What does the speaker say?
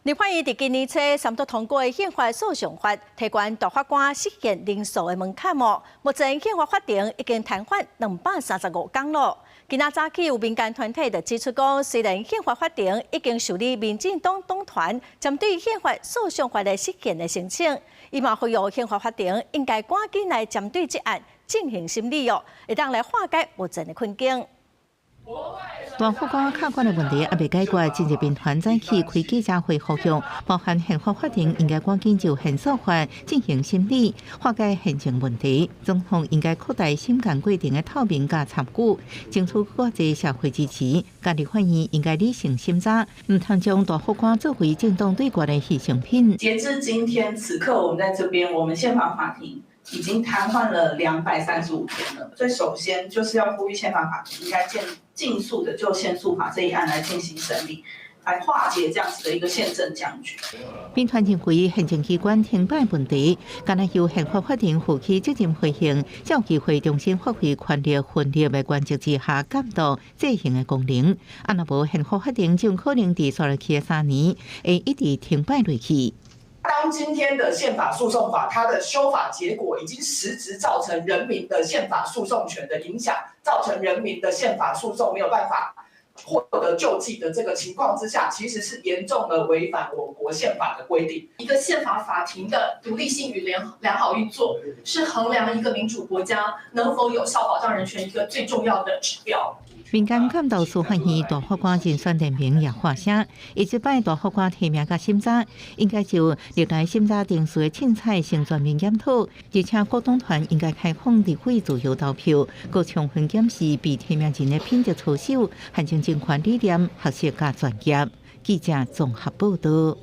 立法院佇今年初三讀通過的憲法訴訟法，提懸大法官釋憲人數的門檻哦。目前憲法法庭已經癱瘓235工咯。今仔早起有民間團體就指出講，雖然憲法法庭已經受理民進黨黨團針對憲法訴訟法的釋憲的申請，伊嘛呼籲憲法法庭應該趕緊來針對這案進行審理哦，會當來化解目前的困境。大法官卡關的問題猶未解決，今日民團早起開記者會呼籲，包含憲法法庭應該趕緊就憲訴法進行審理，化解憲政問題。總統應該擴大審案過程的透明佮參與，爭取閣濟社會支持。立法院應該理性審查，毋通將大法官作為政黨對決的犧牲品。截至今天此刻，我們在這邊，我們憲法法庭已經癱瘓了235天了。最首先就是要呼籲憲法法庭應該盡速的就憲訴法這一案來進行審理，來化解這樣子的一個憲政僵局。民團認為行政機關停擺問題，敢若由憲法法庭負起責任回應，才有機會重新發揮權力分立的原則之下監督制衡的功能。啊，若無憲法法庭就可能佇紲落去的3年會一直停擺落去。當今天的憲法訴訟法，它的修法結果已經實質造成人民的憲法訴訟權的影響，造成人民的憲法訴訟沒有辦法獲得救濟的這個情況之下，其實是嚴重的違反我國憲法的規定。一個憲法法庭的獨立性與良好運作，是衡量一個民主國家能否有效保障人權一個最重要的指標。民間監督司法院大法官人選聯盟也發聲，伊這擺大法官提名佮審查，應該就歷來審查程序的凊彩先全面檢討，而且各黨團應該開放立委自由投票，閣充分檢視被提名人的品德操守、行政政權理念、學識佮專業。記者綜合報道。